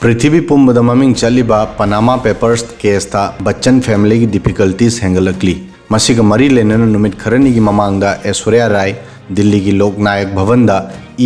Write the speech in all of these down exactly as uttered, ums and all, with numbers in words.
ꯄ꯭ꯔꯤꯊꯤꯕꯤ ꯄꯨꯝꯕꯗ ꯃꯃꯤꯡ ꯆꯠꯂꯤꯕ ꯄꯅꯥꯃꯥ ꯄꯦꯄꯔꯁ ꯀꯦꯁꯇ ꯕꯆꯟ ꯐꯦꯃꯤꯂꯤꯒꯤ ꯗꯤꯐꯤꯀꯜꯇꯤꯁ ꯍꯦꯟꯒꯠꯂꯛꯂꯤ꯫ ꯃꯁꯤꯒ ꯃꯔꯤ ꯂꯩꯅꯅ ꯅꯨꯃꯤꯠ ꯈꯔꯅꯤꯒꯤ ꯃꯃꯥꯡꯗ ꯑꯦꯁꯣꯔꯤꯌꯥ ꯔꯥꯏ, ꯗꯤꯜꯂꯤꯒꯤ ꯂꯣꯛ ꯅꯥꯌꯛ ꯚꯕꯟꯗ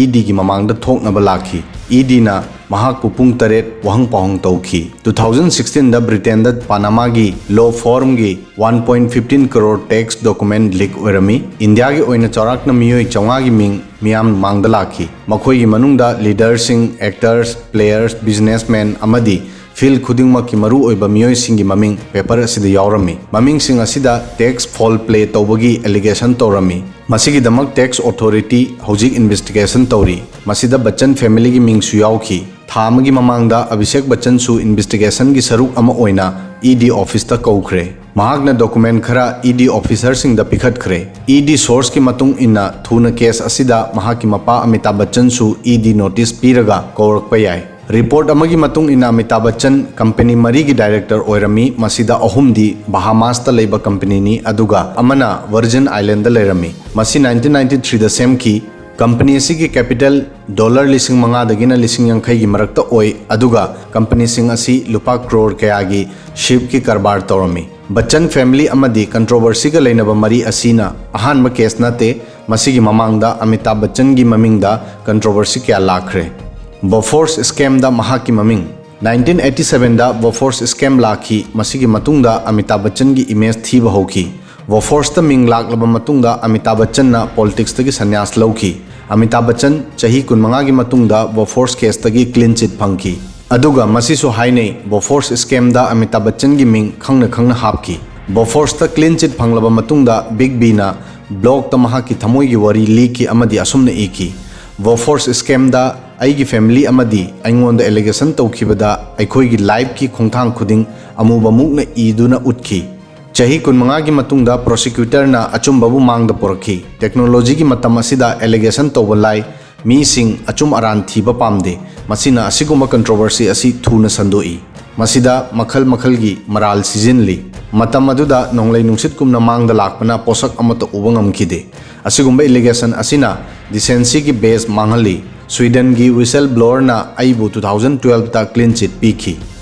ꯏ ꯗꯤꯒꯤ ꯃꯃꯥꯡꯗ ꯊꯣꯛꯅꯕ ꯂꯥꯛꯈꯤ꯫ ꯏ ꯗꯤꯅ ꯃꯍꯥꯛꯄꯨ ꯄꯨꯡ ꯇꯔꯦꯠ ꯋꯥꯍꯪ ꯄꯥꯎꯍꯪ ꯇꯧꯈꯤ꯫ ꯇꯨ ꯊꯥꯎꯖꯟ ꯁꯤꯛꯁꯇꯤꯟꯗ ꯕ꯭ꯔꯤꯇꯦꯟꯗ ꯄꯥꯅꯥꯃꯥꯒꯤ ꯂꯣ ꯐꯣꯔꯝꯒꯤ one point fifteen crore tax document leak ꯑꯣꯏꯔꯝꯃꯤ꯫ ꯏꯟꯗꯤꯌꯥꯒꯤ ꯑꯣꯏꯅ ꯆꯥꯎꯔꯥꯛꯅ ꯃꯤꯑꯣꯏ ꯆꯥꯝꯃꯉꯥꯒꯤ ꯃꯤꯡ ꯃꯤꯌꯥꯝ ꯃꯥꯡꯗ ꯂꯥꯛꯈꯤ꯫ ꯃꯈꯣꯏꯒꯤ ꯃꯅꯨꯡꯗ ꯂꯤꯗꯔꯁꯤꯡ, ꯑꯦꯛꯇꯔꯁ, ꯄ꯭ꯂꯦꯌꯔꯁ, ꯕꯤꯖꯤꯅꯦꯁꯃꯦꯟ ꯑꯃꯗꯤ ꯐꯤꯜ ꯈꯨꯗꯤꯡꯃꯛꯀꯤ ꯃꯔꯨꯑꯣꯏꯕ ꯃꯤꯑꯣꯏꯁꯤꯡꯒꯤ ꯃꯃꯤꯡ ꯄꯦꯄꯔ ꯑꯁꯤꯗ ꯌꯥꯎꯔꯝꯃꯤ꯫ ꯃꯃꯤꯡꯁꯤꯡ ꯑꯁꯤꯗ ꯇꯦꯛꯁ ꯐꯣꯜ ꯄ꯭ꯂꯦ ꯇꯧꯕꯒꯤ ꯑꯦꯂꯤꯒꯦꯁꯟ ꯇꯧꯔꯝꯃꯤ꯫ ꯃꯁꯤꯒꯤꯗꯃꯛ ꯇꯦꯛꯁ ꯑꯣꯊꯣꯔꯤꯇꯤ ꯍꯧꯖꯤꯛ ꯏꯟꯚꯦꯁꯇꯤꯒꯦꯁꯟ ꯇꯧꯔꯤ꯫ ꯃꯁꯤꯗ ꯕꯆꯟ ꯐꯦꯃꯤꯂꯤꯒꯤ ꯃꯤꯡꯁꯨ ꯌꯥꯎꯈꯤ꯫ ꯊꯥ ꯑꯃꯒꯤ ꯃꯃꯥꯡꯗ ꯑꯚꯤꯁꯦꯛ ꯕꯆꯟꯁꯨ ꯏꯟꯚꯦꯁꯇꯤꯒꯦꯁꯟꯒꯤ ꯁꯔꯨꯛ ꯑꯃ ꯑꯣꯏꯅ ꯏ ꯗꯤ ꯑꯣꯐꯤꯁꯇ ꯀꯧꯈ꯭ꯔꯦ꯫ ꯃꯍꯥꯛꯅ ꯗꯣꯀꯨꯃꯦꯟ ꯈꯔ ꯏ ꯗꯤ ꯑꯣꯐꯤꯁꯔꯁꯤꯡꯗ ꯄꯤꯈꯠꯈ꯭ꯔꯦ꯫ ꯏ ꯗꯤ ꯁꯣꯔꯁꯀꯤ ꯃꯇꯨꯡ ꯏꯟꯅ, ꯊꯨꯅ ꯀꯦꯁ ꯑꯁꯤꯗ ꯃꯍꯥꯛꯀꯤ ꯃꯄꯥ ꯑꯃꯤꯇꯥꯕ ꯕꯆꯟꯁꯨ ꯏ ꯗꯤ ꯅꯣꯇꯤꯁ ꯄꯤꯔꯒ ꯀꯧꯔꯛꯄ ꯌꯥꯏ꯫ ꯔꯤꯄꯣꯔꯠ ꯑꯃꯒꯤ ꯃꯇꯨꯡ ꯏꯟꯅ, ꯑꯃꯤꯇꯥꯕ ꯕꯆꯟ ꯀꯝꯄꯦꯅꯤ ꯃꯔꯤꯒꯤ ꯗꯥꯏꯔꯦꯛꯇꯔ ꯑꯣꯏꯔꯝꯃꯤ, ꯃꯁꯤꯗ ꯑꯍꯨꯝꯗꯤ ꯕꯍꯥꯃꯥꯁꯇ ꯂꯩꯕ ꯀꯝꯄꯦꯅꯤꯅꯤ, ꯑꯗꯨꯒ ꯑꯃꯅ ꯚꯔꯖꯤꯟ ꯑꯥꯏꯂꯦꯟꯗ ꯂꯩꯔꯝꯃꯤ꯫ ꯃꯁꯤ ꯅꯥꯏꯟꯇꯤꯟ ꯅꯥꯏꯟꯇꯤ ꯊ꯭ꯔꯤꯗ ꯁꯦꯝꯈꯤ꯫ ꯀꯝꯄꯦꯅꯤ ꯑꯁꯤꯒꯤ ꯀꯦꯄꯤꯇꯦꯜ ꯗꯣꯂꯔ ꯂꯤꯁꯤꯡ ꯃꯉꯥꯗꯒꯤꯅ ꯂꯤꯁꯤꯡ ꯌꯥꯡꯈꯩꯒꯤ ꯃꯔꯛꯇ ꯑꯣꯏ, ꯑꯗꯨꯒ ꯀꯝꯄꯦꯅꯤꯁꯤꯡ ꯑꯁꯤ ꯂꯨꯄꯥ ꯀ꯭ꯔꯣꯔ ꯀꯌꯥꯒꯤ ꯁꯤꯞꯀꯤ ꯀꯔꯕꯥꯔ ꯇꯧꯔꯝꯃꯤ꯫ ꯕꯆꯟ ꯐꯦꯃꯤꯂꯤ ꯑꯃꯗꯤ ꯀꯟꯇ꯭ꯔꯣꯚꯔꯁꯤꯒ ꯂꯩꯅꯕ ꯃꯔꯤ ꯑꯁꯤꯅ ꯑꯍꯥꯟꯕ ꯀꯦꯁ ꯅꯠꯇꯦ꯫ ꯃꯁꯤꯒꯤ ꯃꯃꯥꯡꯗ ꯑꯃꯤꯇꯥꯕ ꯕꯆꯟꯒꯤ ꯃꯃꯤꯡꯗ ꯀꯟꯇ꯭ꯔꯣꯚꯔꯁꯤ ꯀꯌꯥ ꯂꯥꯛꯈ꯭ꯔꯦ꯫ ꯕꯣꯐꯣꯔꯁ ꯁ꯭ꯀꯦꯝꯗ ꯃꯍꯥꯛꯀꯤ ꯃꯃꯤꯡ꯫ ꯅꯥꯏꯟꯇꯤꯟ ꯑꯩꯠꯇꯤ ꯁꯚꯦꯟꯗ ꯕꯣꯐꯣꯔꯁ ꯁ꯭ꯀꯦꯝ ꯂꯥꯛꯈꯤ꯫ ꯃꯁꯤꯒꯤ ꯃꯇꯨꯡꯗ ꯑꯃꯤꯇꯥꯕ ꯕꯆꯟꯒꯤ ꯏꯃꯦꯖ ꯊꯤꯕ ꯍꯧꯈꯤ꯫ ꯕꯣꯐꯣꯔꯁꯇ ꯃꯤꯡ ꯂꯥꯛꯂꯕ ꯃꯇꯨꯡꯗ ꯑꯃꯤꯇꯥꯕ ꯕꯆꯟꯅ ꯄꯣꯂꯤꯇꯤꯛꯁꯇꯒꯤ ꯁꯟꯌꯥꯁ ꯂꯧꯈꯤ꯫ ꯑꯃꯤꯇꯥꯕ ꯕꯆꯟ ꯆꯍꯤ ꯀꯨꯟꯃꯉꯥꯒꯤ ꯃꯇꯨꯡꯗ ꯕꯣꯐꯣꯔꯁ ꯀꯦꯁꯇꯒꯤ ꯀ꯭ꯂꯤꯟ ꯆꯤꯠ ꯐꯪꯈꯤ꯫ ꯑꯗꯨꯒ ꯃꯁꯤꯁꯨ ꯍꯥꯏꯅꯩ, ꯕꯣꯐꯣꯔꯁ ꯁ꯭ꯀꯦꯝꯗ ꯑꯃꯤꯇꯥꯕ ꯕꯆꯟꯒꯤ ꯃꯤꯡ ꯈꯪꯅ ꯈꯪꯅ ꯍꯥꯞꯈꯤ꯫ ꯕꯣꯐꯣꯔꯁꯇ ꯀ꯭ꯂꯤꯟ ꯆꯤꯠ ꯐꯪꯂꯕ ꯃꯇꯨꯡꯗ ꯕꯤꯒ ꯕꯤꯅ ꯕ꯭ꯂꯣꯒꯇ ꯃꯍꯥꯛꯀꯤ ꯊꯃꯣꯏꯒꯤ ꯋꯥꯔꯤ ꯂꯤꯈꯤ ꯑꯃꯗꯤ ꯑꯁꯨꯝꯅ ꯏꯈꯤ, "ꯕꯣꯐꯣꯔꯁ ꯁ꯭ꯀꯦꯝꯗ ꯑꯩꯒꯤ ꯐꯦꯃꯤꯂꯤ ꯑꯃꯗꯤ ꯑꯩꯉꯣꯟꯗ ꯑꯦꯂꯤꯒꯦꯁꯟ ꯇꯧꯈꯤꯕꯗ ꯑꯩꯈꯣꯏꯒꯤ ꯂꯥꯏꯐꯀꯤ ꯈꯣꯡꯊꯥꯡ ꯈꯨꯗꯤꯡ ꯑꯃꯨꯕ ꯃꯨꯛꯅ ꯏꯗꯨꯅ ꯎꯠꯈꯤ"꯫ ꯆꯍꯤ ꯀꯨꯟꯃꯉꯥꯒꯤ ꯃꯇꯨꯡꯗ ꯄ꯭ꯔꯣꯁꯤꯀ꯭ꯌꯨꯇꯔꯅ ꯑꯆꯨꯝꯕꯕꯨ ꯃꯥꯡꯗ ꯄꯨꯔꯛꯈꯤ꯫ ꯇꯦꯛꯅꯣꯂꯣꯖꯤꯒꯤ ꯃꯇꯝ ꯑꯁꯤꯗ ꯑꯦꯂꯤꯒꯦꯁꯟ ꯇꯧꯕ ꯂꯥꯏ, ꯃꯤꯁꯤꯡ ꯑꯆꯨꯝ ꯑꯔꯥꯟ ꯊꯤꯕ ꯄꯥꯝꯗꯦ꯫ ꯃꯁꯤꯅ ꯑꯁꯤꯒꯨꯝꯕ ꯀꯟꯇ꯭ꯔꯣꯚꯔꯁꯤ ꯑꯁꯤ ꯊꯨꯅ ꯁꯟꯗꯣꯛꯏ꯫ ꯃꯁꯤꯗ ꯃꯈꯜ ꯃꯈꯜꯒꯤ ꯃꯔꯥꯜ ꯁꯤꯖꯤꯜꯂꯤ꯫ ꯃꯇꯝ ꯑꯗꯨꯗ ꯅꯣꯡꯂꯩ ꯅꯨꯡꯁꯤꯠꯀꯨꯝꯅ ꯃꯥꯡꯗ ꯂꯥꯛꯄꯅ ꯄꯣꯠꯁꯛ ꯑꯃꯠꯇ ꯎꯕ ꯉꯝꯈꯤꯗꯦ꯫ ꯑꯁꯤꯒꯨꯝꯕ ꯑꯦꯂꯤꯒꯦꯁꯟ ꯑꯁꯤꯅ ꯗꯤꯁꯦꯟꯁꯤꯒꯤ ꯕꯦꯖ ꯃꯥꯡꯍꯜꯂꯤ꯫ ꯁ꯭ꯋꯤꯗꯟꯒꯤ ꯋꯤꯁꯦꯜ ꯕ꯭ꯂꯣꯋꯔꯅ ꯑꯩꯕꯨ ꯇꯨ ꯊꯥꯎꯖꯟ ꯇꯨꯋꯦꯜꯐꯇ ꯀ꯭ꯂꯤꯟ ꯆꯤꯠ ꯄꯤꯈꯤ꯫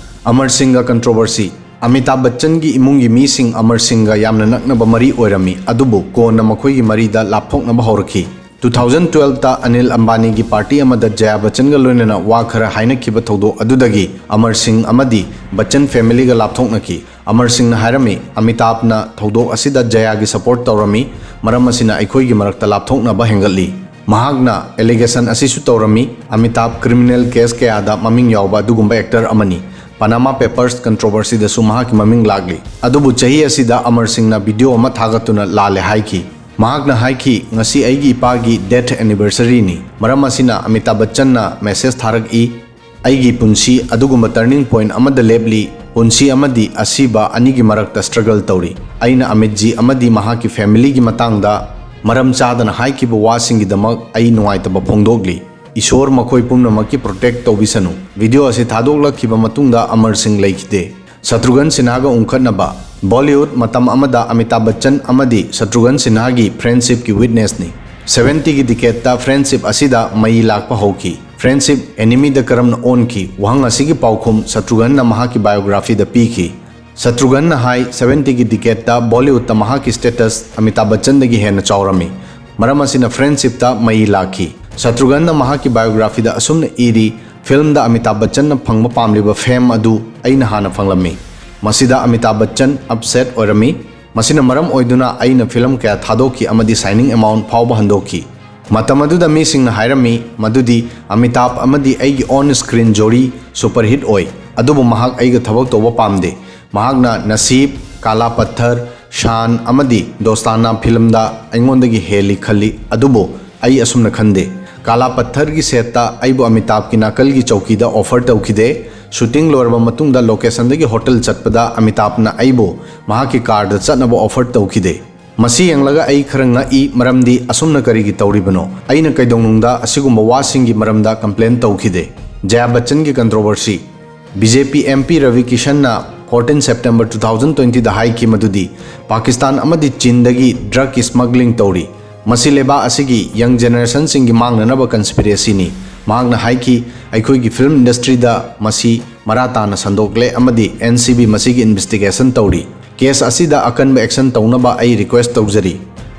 ꯑꯃꯔ ꯁꯤꯡꯒ ꯀꯟꯇ꯭ꯔꯣꯚꯔꯁꯤ꯫ ꯑꯃꯤꯇꯥꯕ ꯕꯆꯟꯒꯤ ꯏꯃꯨꯡꯒꯤ ꯃꯤꯁꯤꯡ ꯑꯃꯔ ꯁꯤꯡꯒ ꯌꯥꯝꯅ ꯅꯛꯅꯕ ꯃꯔꯤ ꯑꯣꯏꯔꯝꯃꯤ, ꯑꯗꯨꯕꯨ ꯀꯣꯟꯅ ꯃꯈꯣꯏꯒꯤ ꯃꯔꯤꯗ ꯂꯥꯞꯊꯣꯛꯅꯕ ꯍꯧꯔꯛꯈꯤ꯫ Two thousand twelfth Anil ꯑꯝꯕꯥꯅꯤꯒꯤ party ꯑꯃꯗ ꯖꯌꯥ ꯕꯆꯟꯒ ꯂꯣꯏꯅꯅ ꯋꯥ ꯈꯔ ꯍꯥꯏꯅꯈꯤꯕ ꯊꯧꯗꯣꯛ ꯑꯗꯨꯗꯒꯤ ꯑꯃꯔ ꯁꯤꯡ ꯑꯃꯗꯤ ꯕꯆꯟ ꯐꯦꯃꯤꯂꯤꯒ ꯂꯥꯞꯊꯣꯛꯅꯈꯤ꯫ ꯑꯃꯔ ꯁꯤꯡꯅ ꯍꯥꯏꯔꯝꯃꯤ, "ꯑꯃꯤꯇꯥꯕꯅ ꯊꯧꯗꯣꯛ ꯑꯁꯤꯗ ꯖꯌꯥꯒꯤ ꯁꯄꯣꯔꯠ ꯇꯧꯔꯝꯃꯤ, ꯃꯔꯝ ꯑꯁꯤꯅ ꯑꯩꯈꯣꯏꯒꯤ ꯃꯔꯛꯇ ꯂꯥꯞꯊꯣꯛꯅꯕ ꯍꯦꯟꯒꯠꯂꯤ꯫ ꯃꯍꯥꯛꯅ ꯑꯦꯂꯤꯒꯦꯁꯟ ꯑꯁꯤꯁꯨ ꯇꯧꯔꯝꯃꯤ꯫ ꯑꯃꯤꯇꯥꯕ ꯀ꯭ꯔꯤꯃꯤꯅꯦꯜ ꯀꯦꯁ ꯀꯌꯥꯗ ꯃꯃꯤꯡ ꯌꯥꯎꯕ ꯑꯗꯨꯒꯨꯝꯕ ꯑꯦꯛꯇꯔ ꯑꯃꯅꯤ꯫ ꯄꯅꯥꯃꯥ ꯄꯦꯄꯔꯁ ꯀꯟꯇ꯭ꯔꯣꯚꯔꯁꯤꯗꯁꯨ ꯃꯍꯥꯛꯀꯤ ꯃꯃꯤꯡ ꯂꯥꯛꯂꯤ꯫ ꯑꯗꯨꯕꯨ ꯆꯍꯤ ꯑꯁꯤꯗ ꯑꯃꯔ ꯁꯤꯡꯅ ꯚꯤꯗꯤꯑꯣ ꯑꯃ ꯊꯥꯒꯠꯇꯨꯅ ꯂꯥꯜꯂꯦ ꯍꯥꯏꯈꯤ꯫ ꯃꯍꯥꯛꯅ ꯍꯥꯏꯈꯤ, 'ꯉꯁꯤ ꯑꯩꯒꯤ ꯏꯄꯥꯒꯤ ꯗꯦꯊ ꯑꯦꯅꯤꯚꯔꯁꯔꯤꯅꯤ꯫ ꯃꯔꯝ ꯑꯁꯤꯅ ꯑꯃꯤꯇꯥꯕ ꯕꯆꯟꯅ ꯃꯦꯁꯦꯖ ꯊꯥꯔꯛꯏ, ꯑꯩꯒꯤ ꯄꯨꯟꯁꯤ ꯑꯗꯨꯒꯨꯝꯕ ꯇꯔꯅꯤꯡ ꯄꯣꯏꯟꯠ ꯑꯃꯗ ꯂꯦꯞꯂꯤ꯫ ꯄꯨꯟꯁꯤ ꯑꯃꯗꯤ ꯑꯁꯤꯕ ꯑꯅꯤꯒꯤ ꯃꯔꯛꯇ ꯁ꯭ꯇ꯭ꯔꯒꯜ ꯇꯧꯔꯤ꯫ ꯑꯩꯅ ꯑꯃꯤꯠꯖꯤ ꯑꯃꯗꯤ ꯃꯍꯥꯛꯀꯤ ꯐꯦꯃꯤꯂꯤꯒꯤ ꯃꯇꯥꯡꯗ ꯃꯔꯝ ꯆꯥꯗꯅ ꯍꯥꯏꯈꯤꯕ ꯋꯥꯁꯤꯡꯒꯤꯗꯃꯛ ꯑꯩ ꯅꯨꯡꯉꯥꯏꯇꯕ ꯐꯣꯡꯗꯣꯛꯂꯤ꯫ ꯏꯁꯣꯔ ꯃꯈꯣꯏ ꯄꯨꯝꯅꯃꯛꯀꯤ ꯄ꯭ꯔꯣꯇꯦꯛ ꯇꯧꯕꯤꯁꯅꯨ꯫ ꯚꯤꯗꯤꯑꯣ ꯑꯁꯤ ꯊꯥꯗꯣꯛꯂꯛꯈꯤꯕ ꯃꯇꯨꯡꯗ ꯑꯃꯔ ꯁꯤꯡ ꯂꯩꯈꯤꯗꯦ꯫ ꯁꯇ꯭ꯔꯨꯘꯟ ꯁꯤꯟꯍꯥꯒ ꯎꯪꯈꯠꯅꯕ꯫ ꯕꯣꯂꯤꯋꯨꯗ ꯃꯇꯝ ꯑꯃꯗ ꯑꯃꯤꯇꯥꯕ ꯕꯆꯟ ꯑꯃꯗꯤ ꯁꯇ꯭ꯔꯨꯘꯟ ꯁꯤꯟꯍꯥꯒꯤ ꯐ꯭ꯔꯦꯟꯗꯁꯤꯞꯀꯤ ꯋꯤꯠꯅꯦꯁꯅꯤ꯫ ꯁꯚꯦꯟꯇꯤꯒꯤ ꯗꯤꯀꯦꯗꯇ ꯐ꯭ꯔꯦꯟꯗꯁꯤꯞ ꯑꯁꯤꯗ ꯃꯩ ꯂꯥꯛꯄ ꯍꯧꯈꯤ꯫ ꯐ꯭ꯔꯦꯟꯗꯁꯤꯞ ꯑꯦꯅꯤꯃꯤꯗ ꯀꯔꯝꯅ ꯑꯣꯟꯈꯤ? ꯋꯥꯍꯪ ꯑꯁꯤꯒꯤ ꯄꯥꯎꯈꯨꯝ ꯁꯇ꯭ꯔꯨꯘꯟꯅ ꯃꯍꯥꯛꯀꯤ ꯕꯥꯏꯑꯣꯒ꯭ꯔꯥꯐꯤꯗ ꯄꯤꯈꯤ꯫ ꯁꯇ꯭ꯔꯨꯘꯟꯅ ꯍꯥꯏ, ꯁꯚꯦꯟꯇꯤꯒꯤ ꯗꯤꯀꯦꯗꯇ ꯕꯣꯂꯤꯋꯨꯗꯇ ꯃꯍꯥꯛꯀꯤ ꯁ꯭ꯇꯦꯇꯁ ꯑꯃꯤꯇꯥꯕ ꯕꯆꯟꯗꯒꯤ ꯍꯦꯟꯅ ꯆꯥꯎꯔꯝꯃꯤ꯫ ꯃꯔꯝ ꯑꯁꯤꯅ ꯐ꯭ꯔꯦꯟꯗꯁꯤꯞꯇ ꯃꯩ ꯂꯥꯛꯈꯤ꯫ ꯁꯇ꯭ꯔꯨꯘꯟꯅ ꯃꯍꯥꯛꯀꯤ ꯕꯥꯏꯑꯣꯒ꯭ꯔꯥꯐꯤꯗ ꯑꯁꯨꯝꯅ ꯏꯔꯤ, "ꯐꯤꯜꯝꯗ ꯑꯃꯤꯇꯥꯕ ꯕꯆꯟꯅ ꯐꯪꯕ ꯄꯥꯝꯂꯤꯕ ꯐꯦꯝ ꯑꯗꯨ ꯑꯩꯅ ꯍꯥꯟꯅ ꯐꯪꯂꯝꯃꯤ꯫ ꯃꯁꯤꯗ ꯑꯃꯤꯇꯥꯕ ꯕꯆꯟ ꯑꯞꯁꯦꯠ ꯑꯣꯏꯔꯝꯃꯤ꯫ ꯃꯁꯤꯅ ꯃꯔꯝ ꯑꯣꯏꯗꯨꯅ ꯑꯩꯅ ꯐꯤꯜꯝ ꯀꯌꯥ ꯊꯥꯗꯣꯛꯈꯤ ꯑꯃꯗꯤ ꯁꯥꯏꯅꯤꯡ ꯑꯦꯃꯥꯎꯟꯠ ꯐꯥꯎꯕ ꯍꯟꯗꯣꯛꯈꯤ꯫ ꯃꯇꯝ ꯑꯗꯨꯗ ꯃꯤꯁꯤꯡꯅ ꯍꯥꯏꯔꯝꯃꯤ ꯃꯗꯨꯗꯤ ꯑꯃꯤꯇꯥꯕ ꯑꯃꯗꯤ ꯑꯩꯒꯤ ꯑꯣꯟ ꯁ꯭ꯀ꯭ꯔꯤꯟ ꯖꯣꯔꯤ ꯁꯨꯄꯔꯍꯤꯠ ꯑꯣꯏ, ꯑꯗꯨꯕꯨ ꯃꯍꯥꯛ ꯑꯩꯒ ꯊꯕꯛ ꯇꯧꯕ ꯄꯥꯝꯗꯦ꯫ ꯃꯍꯥꯛꯅ ꯅꯁꯤꯕ, ꯀꯥꯂꯥ ꯄꯠꯊꯔ, ꯁꯥꯟ ꯑꯃꯗꯤ ꯗꯣꯁ꯭ꯇꯥꯅꯥ ꯐꯤꯜꯝꯗ ꯑꯩꯉꯣꯟꯗꯒꯤ ꯍꯦꯜꯂꯤ ꯈꯜꯂꯤ, ꯑꯗꯨꯕꯨ ꯑꯩ ꯑꯁꯨꯝꯅ ꯈꯟꯗꯦ꯫ ꯀꯥꯂꯥ ꯄꯠꯊꯔꯒꯤ ꯁꯦꯠꯇ ꯑꯩꯕꯨ ꯑꯃꯤꯇꯥꯕꯀꯤ ꯅꯥꯀꯜꯒꯤ ꯆꯧꯀꯤꯗ ꯑꯣꯐꯔ ꯇꯧꯈꯤꯗꯦ꯫ ꯁꯨꯇꯤꯡ ꯂꯣꯏꯔꯕ ꯃꯇꯨꯡꯗ ꯂꯣꯀꯦꯁꯟꯗꯒꯤ ꯍꯣꯇꯦꯜ ꯆꯠꯄꯗ ꯑꯃꯤꯇꯥꯕꯅ ꯑꯩꯕꯨ ꯃꯍꯥꯛꯀꯤ ꯀꯥꯔꯗ ꯆꯠꯅꯕ ꯑꯣꯐꯔ ꯇꯧꯈꯤꯗꯦ꯫ ꯃꯁꯤ ꯌꯦꯡꯂꯒ ꯑꯩ ꯈꯔ ꯉꯛꯏ, ꯃꯔꯝꯗꯤ ꯑꯁꯨꯝꯅ ꯀꯔꯤꯒꯤ ꯇꯧꯔꯤꯕꯅꯣ? ꯑꯩꯅ ꯀꯩꯗꯧꯅꯨꯡꯗ ꯑꯁꯤꯒꯨꯝꯕ ꯋꯥꯁꯤꯡꯒꯤ ꯃꯔꯝꯗ ꯀꯝꯄ꯭ꯂꯦꯟ ꯇꯧꯈꯤꯗꯦ"꯫ ꯖꯌꯥ ꯕꯆꯟꯒꯤ controversy. B J P M P Ravi ꯀꯤꯁꯟꯅ ꯐꯣꯔꯇꯤꯟ ꯁꯦꯞꯇꯦꯝꯕꯔ ꯇꯨ ꯊꯥꯎꯖꯟ ꯇ꯭ꯋꯦꯟꯇꯤꯗ ꯍꯥꯏꯈꯤ ꯃꯗꯨꯗꯤ ꯄꯥꯀꯤꯁꯇꯥꯟ ꯑꯃꯗꯤ ꯆꯤꯟꯗꯒꯤ ꯗ꯭ꯔꯒ ꯁ꯭ꯃꯒ꯭ꯂꯤꯡ ꯇꯧꯔꯤ꯫ ꯃꯁꯤ ꯂꯩꯕꯥꯛ ꯑꯁꯤꯒꯤ ꯌꯪ ꯖꯦꯅꯦꯔꯦꯁꯟꯁꯤꯡꯒꯤ ꯃꯥꯡꯅꯅꯕ ꯀꯟꯁꯄꯤꯔꯦꯁꯤꯅꯤ꯫ ꯃꯍꯥꯛꯅ ꯍꯥꯏꯈꯤ, "ꯑꯩꯈꯣꯏꯒꯤ ꯐꯤꯜꯝ ꯏꯟꯗꯁꯇ꯭ꯔꯤꯗ ꯃꯁꯤ ꯃꯔꯥ ꯇꯥꯅ ꯁꯟꯗꯣꯛꯂꯦ ꯑꯃꯗꯤ ꯑꯦꯟ ꯁꯤ ꯕꯤ ꯃꯁꯤꯒꯤ ꯏꯟꯚꯦꯁꯇꯤꯒꯦꯁꯟ ꯇꯧꯔꯤ꯫ ꯀꯦꯁ ꯑꯁꯤꯗ ꯑꯀꯟꯕ ꯑꯦꯛꯁꯟ ꯇꯧꯅꯕ ꯑꯩ ꯔꯤꯀ꯭ꯋꯦꯁ ꯇꯧꯖꯔꯤ"꯫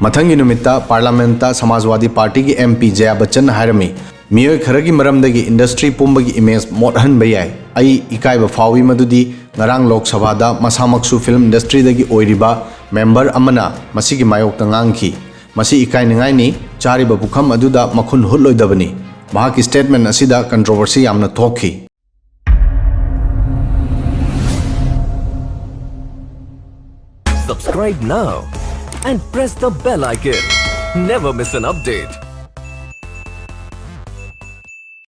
ꯃꯊꯪꯒꯤ ꯅꯨꯃꯤꯠꯇ ꯄꯥꯔꯂꯥꯃꯦꯟꯠꯇ ꯁꯃꯥꯖꯋꯥꯗꯤ ꯄꯥꯔꯇꯤꯒꯤ ꯑꯦꯝ ꯄꯤ ꯖꯌꯥ ꯕꯆꯟꯅ ꯍꯥꯏꯔꯝꯃꯤ, "ꯃꯤꯑꯣꯏ ꯈꯔꯒꯤ ꯃꯔꯝꯗꯒꯤ ꯏꯟꯗꯁꯇ꯭ꯔꯤ ꯄꯨꯝꯕꯒꯤ ꯏꯃꯦꯖ ꯃꯣꯠꯍꯟꯕ ꯌꯥꯏ꯫ ꯑꯩ ꯏꯀꯥꯏꯕ ꯐꯥꯎꯏ ꯃꯗꯨꯗꯤ ꯉꯔꯥꯡ ꯂꯣꯛ ꯁꯚꯥꯗ ꯃꯁꯥꯃꯛꯁꯨ ꯐꯤꯜꯝ ꯏꯟꯗꯁꯇ꯭ꯔꯤꯗꯒꯤ ꯑꯣꯏꯔꯤꯕ ꯃꯦꯝꯕꯔ ꯑꯃꯅ ꯃꯁꯤꯒꯤ ꯃꯥꯌꯣꯛꯇ ꯉꯥꯡꯈꯤ꯫ ꯃꯁꯤ ꯏꯀꯥꯏꯅꯤꯡꯉꯥꯏꯅꯤ꯫ ꯆꯥꯔꯤꯕ ꯄꯨꯈꯝ ꯑꯗꯨꯗ ꯃꯈꯨꯟ ꯍꯨꯠꯂꯣꯏꯗꯕꯅꯤ"꯫ ꯃꯍꯥꯛꯀꯤ ꯁ꯭ꯇꯦꯠꯃꯦꯟꯠ ꯑꯁꯤꯗ ꯀꯟꯇ꯭ꯔꯣꯚꯔꯁꯤ ꯌꯥꯝꯅ ꯊꯣꯛꯈꯤ꯫ Subscribe now and press the bell icon. Never miss an update.